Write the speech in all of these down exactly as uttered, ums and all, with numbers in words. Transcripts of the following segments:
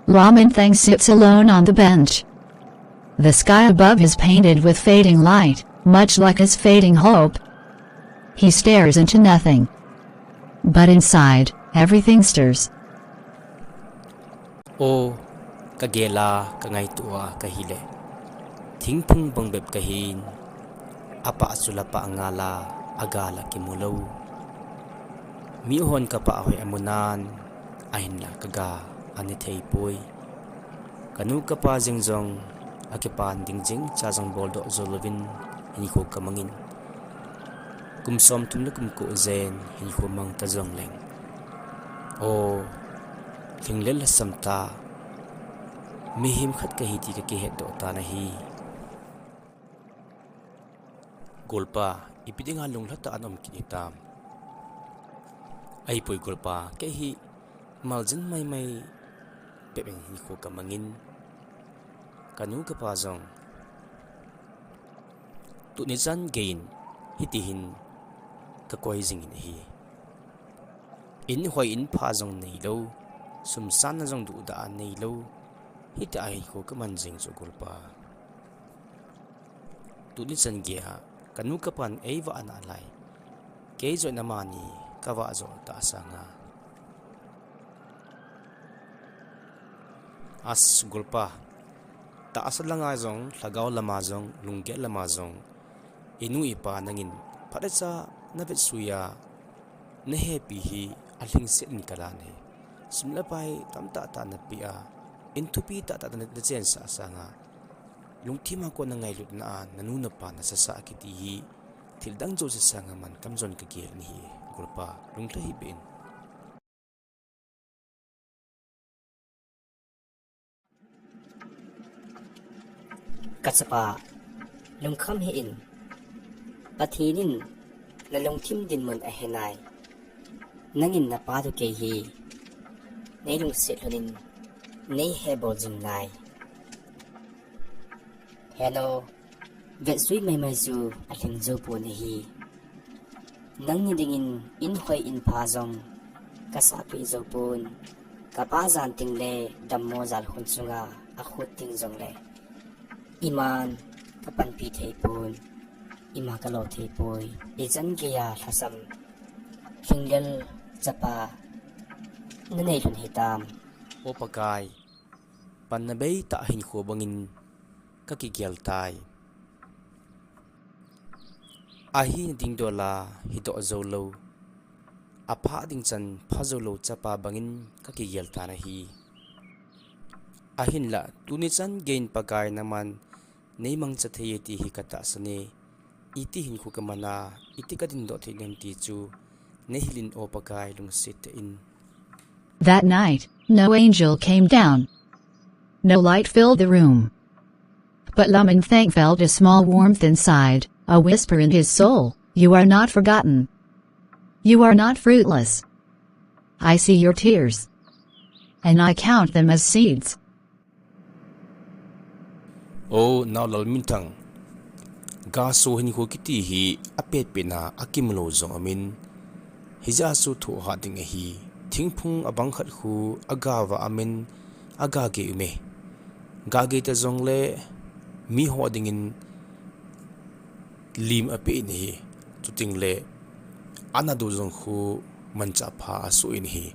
Laminthang sits alone on the bench. The sky above is painted with fading light, much like his fading hope. He stares into nothing. But inside, everything stirs. O, ka gel a, ka ngaito a, ka hile. Thingphung bang bep ka hin, a pah chu la pah ngal a, a ga la kimu lou. Mihon ka pah hoi a mu nan, ahinla ka ga a ne thei poi. Ka nu ka pa jeng jong, a kipan ding jeng cha jong bol doh jou louvin, hinkho ka mangin. Kum som thum le kum ko jen, hinkho mang ta jong leng. O, lhinglel lhasam ta, mihem khat ka hi ti ka kihet doh tan ahi. Golpa, ipi dinga lunglha tah a na um kit hitam. Ahipoi golpa, kei hi maljin maimai bep in hinkho ka mangin. Ka nu ka pa jong tuni chan gei in hiti hin ka koi jingin ahi. In hoi in pha jong neilou, sum san na jong duhdah a neilou, hiti a hinkho ka man jing chu golpa. Tuni chan gei a, ka nu ka pan ei vah nalai. Kei jong amani ka vah jou tah sanga. As golpa, tahsa langa jong, lhagao lama jong, lunggel lama jong, i nu i pa nangin phatecha na vetsui a, na hepi hi alhingset in ka lan ahi. Sum le pai tamtah tah na pe a, in thupi tahtah na, na chensah sanga, lungthim a kon na ngailutna a, na nu na pa na sasah kiti hi, thil dang jouse sanga mantam jon ka gel in ahi, golpa, lunglha hih beh in. Ka chapa, lungkham hih in, Pathen in na lungthim dinmun ahe nai. Nangin na pa toh kei hi nei lungset lhon in nei hebol jing nai. Heno, vetsui maimai chu alhing jou pon ahi. Nangni dingin in hoi in pha jong ka sahpeh jou pon, ka pa jan teng le dammo jalkhun chunga akhut teng jong le iman ka panpi thei pon, ima ka lo thei poi, ichan gei a lhasam lhinglel chapa na nei lhon hitam. O Pakai, panna bei tah hinkho bangin ka kigel tai. Ahi na ding dol a hi doh jou lou, a phah ding chan pha jou lou chapa bangin ka kigel tan ahi. Ahinlah, tuni chan gei in Pakai naman nei mangcha thei e ti hi ka tahsan e, iti hinkho ka man a, iti ka din doh thei dem ti chu, nei hil in O Pakai lungset tah in. That night, no angel came down. No light filled the room. But Laminthang felt a small warmth inside, a whisper in his soul, "You are not forgotten. You are not fruitless. I see your tears. And I count them as seeds." O, nao Lalminthang, gaso hinkho kiti hi apetpet na akimu lou jong amin. Hijeh a chu thoh hat ding ahi. Thingphung abang khat khu aga vah amin, aga gei um e. Ga gei ta jong le miho dingin lim apeh in ahi. Chuteng le ana doh jong khu manchah pha asoh in ahi.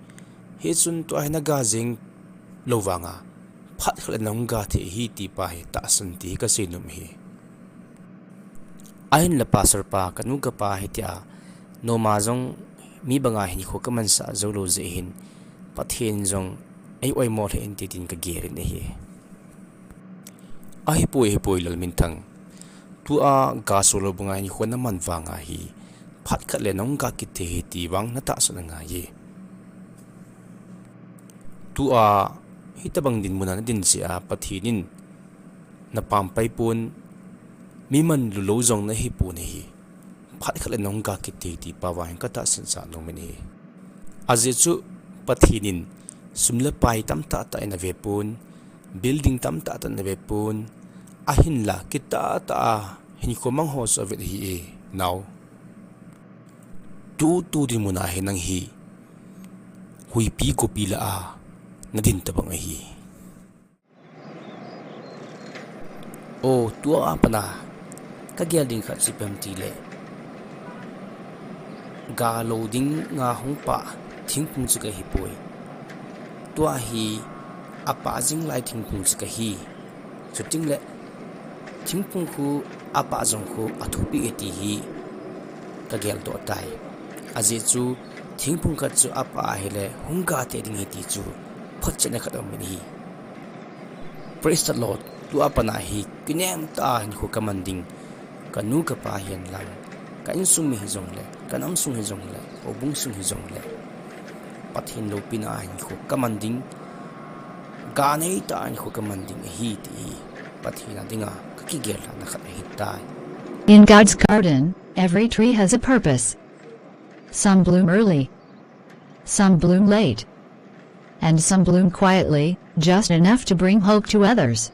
Hichun tua hi na ga jing lou vanga phat khat le nahung ga thei ahi ti pa hi tahsan ti hi ka seinom ahi. Ahinla pastor pa, ka nu ka pa hitia noma jong mi banga hinkho ka mansah jou lou jeh hin Pathen jong ei oimo lheh in ti tin ka gel in ahi. Ahipoi, ahipoi Lalminthang. Tua gaso lou banga hinkho na man vanga hi phat khat le nahung ga kit thei ahi ti vang na tahsan angai e. Tua hitobang dinmun a na din jeh a Pathen in na pampai pon, mi manlu lou jong na hi pon ahi. Phat khat le nahung ga kit thei ti pa vang ka tahsan sah nom in ahi. Ajeh chu Pathen in sum le pai tamtah tah in ave pon, building tamtah tah in ave pon, ahinla kitah tah a hinkho mang ho chu ave ahi e, nao. Tutu dinmun a hi nang hi huipi gopi lah a na din tobang ahi. O, tua a pat a kagel ding khat chu ipi ham itile, ga lo dinga hung pah thingphung chu kahipoi. Tua hi apah jing lai thingphung chu kahi. Chutengle thingphung khu apah jong khu athupi e ti hi kageldoh tai. Ajeh chu thingphung khat chu apah ahile hung ga tei ding ahi ti chu photchetna khat aumin ahi. Praise the Lord. Tua pat a hi kinem tah a hinkho kaman ding, kanu kapa hihen lang, ka insung mi hijongle, kanam sung hijongle, houbung sung hijongle, Pathen loupina a hinkho kaman ding, ga nei tah a hinkho kaman ding ahi ti hi Pathen a dinga kakigel lhahna khat ahitai. In God's garden, every tree has a purpose. Some bloom early. Some bloom late. And some bloom quietly, just enough to bring hope to others.